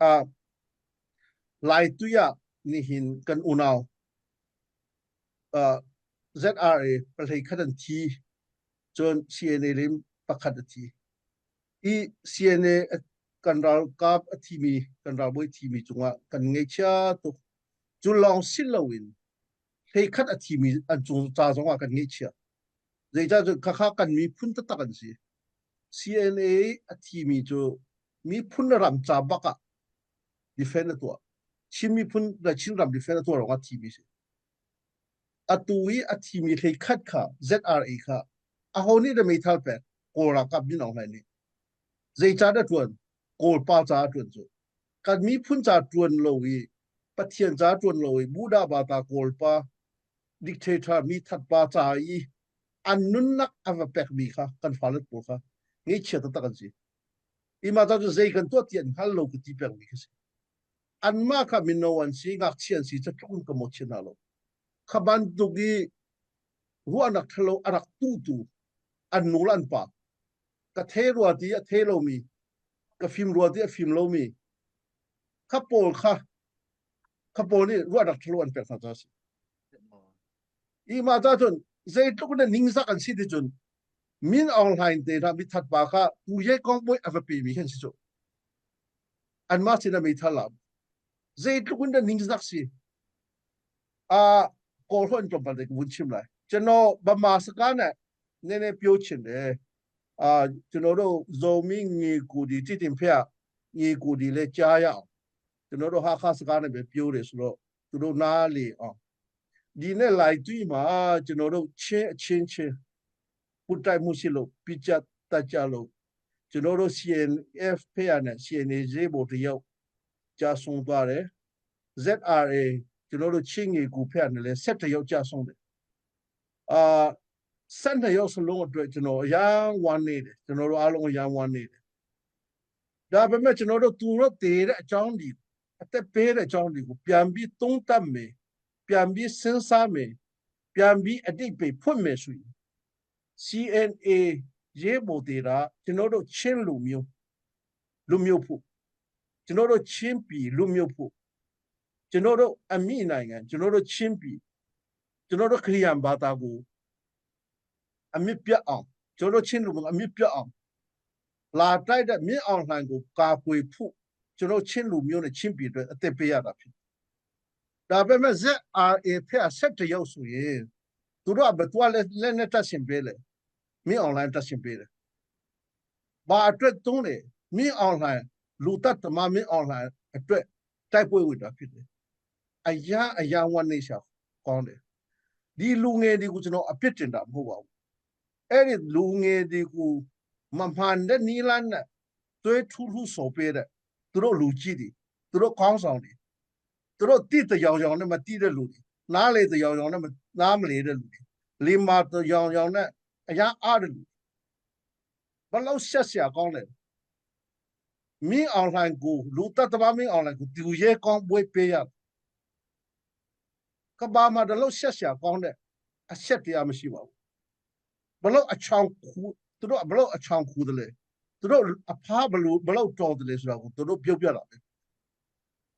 Ah Laitui ah nihin kan unau ZRA pahlei khat an thi cun CNA lim pakhat a thi. I CNA kan ralkap a thimi kan ralbawi thimi cungah kan ngaihchia tuk. Cu lawng si loin hlei khat a thimi an cung ca zongah kan ngaihchia. Zeicah cun khakha kan miphun taktak an si. CNA a thimi cu miphun le ram ca bak ah defend a tuah. Chin miphun le Chin ram defend a tuah ruangah thimi si. Atu i a thimi hlei khat kha ZRA kha aho nih dah meithal pek? Kawl ralkap Min Aung Hlaing nih. Zeicah dah ṭuan? Kawl pa caah ṭuan cu. Kan miphun ca ṭuan lo i Pathian ca ṭuan lo i Buddha bata Kawl pa dictator mi that pa ca i an nunnak a va pekmi kha kan fale pawl kha ngaihchia taktak an si. Ima ta cu zei kan tuah ti an hngal lo ka ti pekmi khi si. Anmah kha mino an si, ngakchia an si, catluk in ka mawhchiat hna lo. Kha bantuk i ruahnak ṭhalo a rak tuhtu an nu le an pa ka the rua ti a the lomi ka fim rua ti a fim lomi kha pawl kha kha pawl nih ruahnak ṭhalo an pek hna ca a si. I mah ta cun zeitluk na ningzak an si ti cun Min Aung Hlaing te hna mithat pa kha Tu Ye Kong bawi a va pemi khi an si cu. Anmah sin ah meithal lam. Zeitluk in dah ningzak si. A kawl hon tlawmpal te ka vun chim lai. ကျွန်တော်ဗမာစကားနဲ့နည်းနည်းပြောချင်တယ်အာကျွန်တော်တို့ဇိုမီငေကူဒီတိတင်ဖက်ငေကူဒီလဲကြားရအောင်ကျွန်တော်တို့ဟာခါစကားနဲ့ပဲပြောတယ်ဆိုတော့သူတို့နားလေအောင်ဒီနဲ့လိုက်တွေ့မှာကျွန်တော်တို့ချင်းအချင်းချင်းပုတိုက်မှုရှိလို့ပြကြတတ်ကြလို့ကျွန်တော်တို့ CNF ဖက်ရနဲ့ CNA ဈေးဘော်တယောက်ကြာဆုံးသွားတယ် ZRA ကျွန်တော်တို့ချင်းငေကူဖက်နဲ့လဲဆက်တယောက်ကြာဆုံးတယ်အာဆက်နှစ်ယောက်စလုံးအတွက်ကျွန်တော်အရန်ဝမ်းနေတယ်ကျွန်တော်တို့အားလုံးအရန်ဝမ်းနေတယ်ဒါပေမဲ့ကျွန်တော်တို့သူတို့တည်တဲ့အကြောင်းဒီအသက်ပေးတဲ့အကြောင်းဒီကိုပြန်ပြီးသုံးသပ်မယ်ပြန်ပြီးစဉ်းစားမယ်ပြန်ပြီးအတိတ်ပဲဖွင့်မယ်ဆိုရင် CNA ရေးပေါ်တည်တာကျွန်တော်တို့ချင်းလူမျိုးလူမျိုးဖို့ကျွန်တော်တို့ချင်းပြည်လူမျိုးဖို့ကျွန်တော်တို့အမိနိုင်ငံကျွန်တော်တို့ချင်းပြည်ကျွန်တော်တို့ခရိယန်ဘာသာကိုအမြင့်ပြတ်အောင်ကျွန်တော်တို့ချင်းလူမျိုးအမြင့်ပြတ်အောင်လာတိုက်တဲ့မြင့်အောင်လှိုင်ကိုကာကွယ်ဖို့ကျွန်တော်ချင်းလူမျိုးနဲ့ချင်းပြည်အတွက်အသက်ပေးရတာဖြစ်ဒါပေမဲ့ ZRA ဖက်ဆက်တယောက်ဆိုရင်သူတို့ကဘယ်တော့လဲလက်နဲ့တက်ရှင်ပေးလဲမြင့်အောင်လှိုင်တက်ရှင်ပေးတယ်ဘာအတွက်သုံးလဲမြင့်အောင်လှိုင်လူတတ်တမမြင့်အောင်လှိုင်အတွက်တိုက်ပွဲဝင်တာဖြစ်တယ်အရာအရာဝနေရှာကောင်းတယ်ဒီလူငယ်တွေကိုကျွန်တော်အပြစ်တင်တာမဟုတ်ပါဘူးအဲ့ဒီလူငယ်တွေကိုမမှန်တဲ့နီလန်းနဲ့သွေးထူးထူးဆော်ပေးတဲ့သူတို့လူကြီးတွေသူတို့ခေါင်းဆောင်တွေသူတို့တိတယောင်ယောင်နဲ့မတိတဲ့လူတွေနားလေတယောင်ယောင်နဲ့နားမလေတဲ့လူတွေလီမာတယောင်ယောင်နဲ့အရာအားတဲ့လူဘလောက်ဆက်ဆရာကောင်းလဲမင်းအောင်လှိုင်ကိုလူတတမမင်းအောင်လှိုင်ကိုသူရဲကောင်းပွဲပေးရကဘာမှာတလို့ဆက်ဆရာကောင်းတဲ့အဆက်တရားမရှိပါဘူးဘလို့အချောင်ခူသူတို့ဘလို့အချောင်ခူတယ်လေသူတို့အဖားဘလို့ဘလို့တော်တယ်လေဆိုတာကိုသူတို့ပြုတ်ပြတာပဲ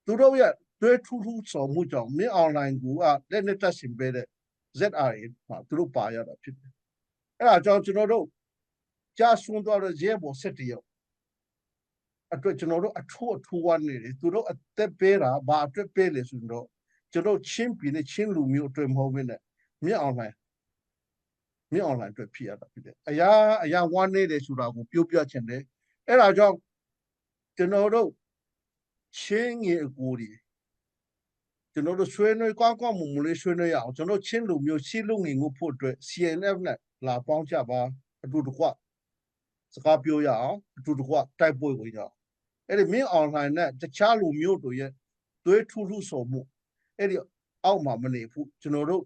သူတို့ရဲ့တွဲထူးထူးစော်မှုကြောင့်မင်းအွန်လိုင်းကူကလက်နဲ့တက်ရှင်ပေးတဲ့ ZRA မှာသူတို့ပါရတာဖြစ်တယ်အဲ့ဒါကြောင့်ကျွန်တော်တို့ကြာဆွန်းသွားတဲ့ရဲဘော်ဆက်တယောက်အတွက်ကျွန်တော်တို့အထူးအထူးဝမ်းနေတယ်သူတို့အသက်ပေးတာဘာအတွက်ပေးလဲဆိုတော့ကျွန်တော်ချင်းပြည်နဲ့ချင်းလူမျိုးအတွက်မဟုတ်ဘဲနဲ့မြင့်အောင်လှိုင်မြင့်အောင်လှိုင်အတွက်ဖြစ်ရတာဖြစ်တယ်အရာအရာဝမ်းနေတယ်ဆိုတာကိုပြောပြချင်တယ်အဲ့ဒါကြောင့်ကျွန်တော်တို့ချင်းငယ်အကူတွေကျွန်တော်တို့ဆွေးနွေးကောင်းကောင်းမွန်မွန်လေးဆွေးနွေးရအောင်ကျွန်တော်ချင်းလူမျိုးရှင်းလူငင်ကိုဖို့အတွက် CNF နဲ့လာပေါင်းကြပါအတူတကွစကားပြောရအောင်အတူတကွတိုက်ပွဲဝင်ကြအောင်အဲ့ဒီမင်းအွန်လိုင်းနဲ့တခြားလူမျိုးတို့ရဲ့သွေးထူးထူးဆော်မှုအဲ့ဒီအောက်မှာမနေဘူးကျွန်တော်တို့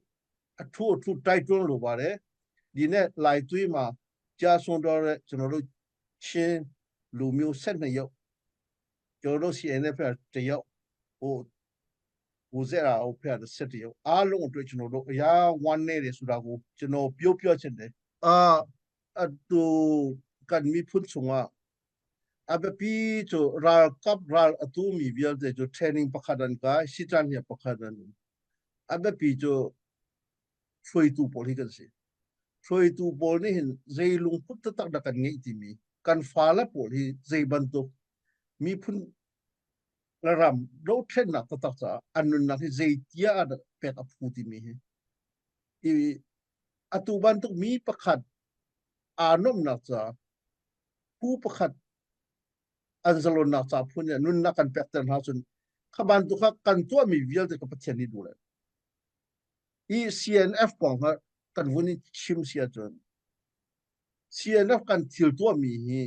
အထူးအထူးတိုက်တွန်းလိုပါတယ်ဒီနဲ့လိုက်သွေးမှာကြာဆွန်တော်တဲ့ကျွန်တော်တို့ချင်းလူမျိုး12ယောက်ကျွန်တော်တို့ CNF တယောက်ဟိုဟိုစက်အားဖက်ဆက်တယောက်အားလုံးအတွက်ကျွန်တော်တို့အရာဝမ်းနေတယ်ဆိုတာကိုကျွန်တော်ပြောပြချင်တယ်အာအတူကန်မီဖွန်ဆုံက A biapi cu ralkap ral a tumi vialte cu training pakhat an kai, siṭan pakhat an um. A biapi cu hruaitu pawl hi kan si. Hruaitu pawl nih hin zei lungput taktak dah kan ngeih timi kan fale pawl hi zei bantuk miphun le ram dothlennak taktak caah an nunnak hi zei tia ah dah pek a phu timi hi i atu bantuk mi pakhat aa nuamhnak caah phu pakhat an zalonnak ca phun nih nunnak kan pekter hna cun kha bantuk kha kan tuahmi vialte ka Pathian nih duh le i CNF kong kha kan vun i chim si ahcun CNF kan thil tuahmi hi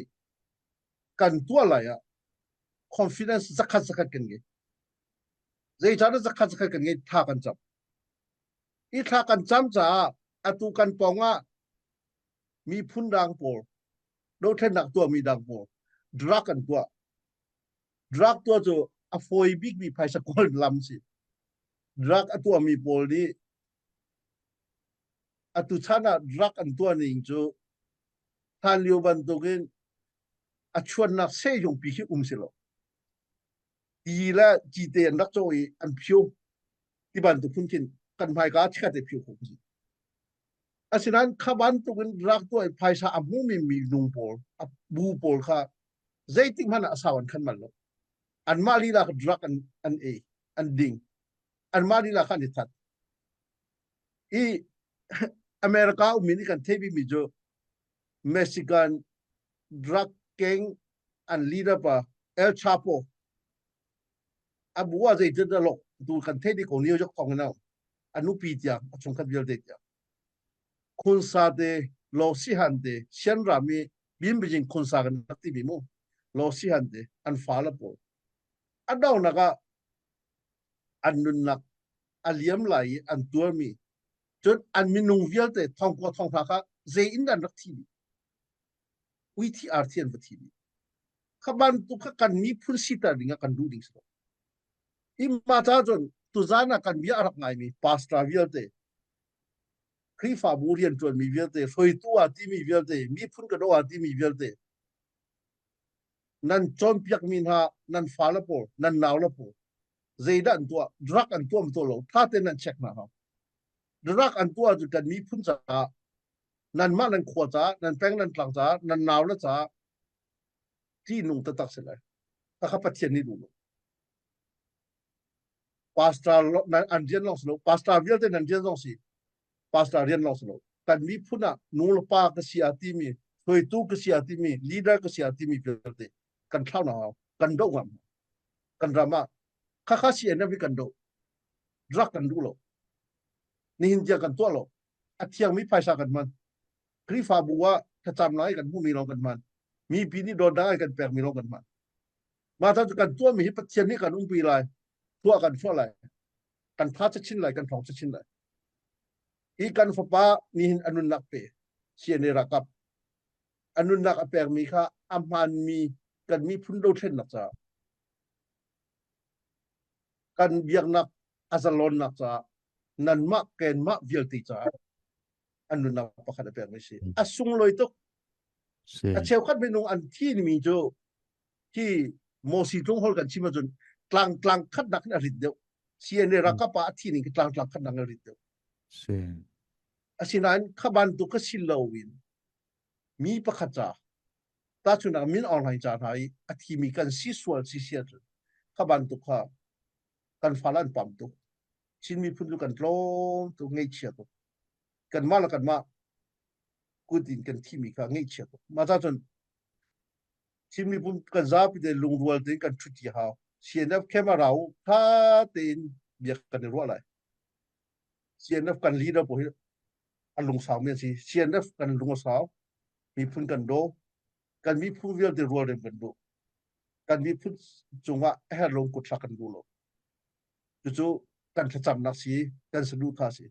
kan tuah lai ah confidence zakhat zakhat kan ngei. Zeicahtiah zakhat zakhat kan ngei tha kan cam. I thla kan cam caah atu kan pawng ah miphun dang pawl dothlennak tuahmi dang pawl drug an tuah. Drug tuah cu a fawi bikmi phaisa kawl lam si. Drug a tuahmi pawl nih atu chan ah drug an tuah ning cu hlan lio bantukin a chuannak sehzungpi khi um si lo. Ti le cite an rak cawh i an phio ti bantuk phun khin kan hmaika chiat i phio khawh si. Asinain kha bantukin drug tuah i phaisa a hmumi minung pawl, a bu pawl kha zeitik hmanh ah a sau an khan bal lo. Anmah lila kha drug an, an ei, an ding. Anmah lila kha an i that. I America ummi nih kan theih bikmi cu Mexican drug gang an leader pa El Chapo a bu ah zeitin dah lok tu kan theih dih ko New York thong in a nupi tiang a chungkhat vialte tiang khunsa te lo si han te sian ram i bim bijing khunsa kan rak ti mi mu lo si han te an fa la pawl a dongnak ah an nunnak a liam lai i an tuarmi cun an minung vialte thongkua thonghra kha zei in an rak thi dih ui thi ar thi an va thi dih kha bantuk kha kan miphun siter ding ah kan duh ding si lo imma ca cun tuzan ah kan bia a rak ngaimi pastor vialte Khrihfabu rianṭuanmi vialte hruaitu ah timi vialte miphun ka doh ah timi vialte nan cawnpiakmi hna nan fale pawl nan naule pawl zeidah an tuah drug an tuah tuah lo tha tein nan check hna hau drug an tuah cu kan miphun caah nanmah nan khua caah nan peng nan tlang caah nan naule caah ṭihnung taktak si lai takha Pathian nih duh lo pastor an rian lawng si lo pastor vialte nan rian zong si pastor rian lawng si lo kan miphun ah nu le pa ka si a timi hruaitu ka si a timi leader ka si a timi vialte kan thlau na hau kan doh ngam kan ram ah khakha CNF hi kan doh drug kan duh lo nihin tiang kan tuah lo a thiangmi phaisa kan hman Khrihfabu ah thlacam lai kan hmuhmi lawng kan hman mipi nih dawtnak ai kan pekmi lawng kan hman mah cu kan tuahmi hi Pathian nih kan umpi lai tuah kan chuah lai kan tha chin lai kan thawng chin lai hi kan fapa nihin a nunnak pe CNA ralkap a nunnak a pekmi kha a hmaanmi kan miphun dothlennak caah kan biaknak a zalonnak caah nanmah kenmah vialte caah an nunnak pakhat a pekmi si a sunglawi tuk a cheukhat minung an thimi cu hi Mosi tlung hol kan chim ahcun tlang tlang khat nak in a rit deuh CNA ralkap ah a thi ning tlang tlang khat nak in a rit deuh asinain kha bantuk ka si lo in mi pakhat ca tahchunhnak min Aung Hlaing ca hna i a thimi kan si sual si si ahcun kha bantuk kha kan fale an pam tuk Chin miphun cu kan tlawm tuk ngaihchia tuk kanmah le kanmah kut in kan thimi kha ngaihchia tuk mah ca cun Chin miphun kan zapi te lungrual tein kan ṭhuti hau CNF camera u tha tein bia kan i ruah lai CNF kan leader pawl hi a lungsau mi an si CNF kan lung a sau miphun kan daw kan miphun vialte rualrem kan duh kan miphun cungah a herh lo kutthlak kan duh lo cucu kan thlacamnak si kan saduhthah si.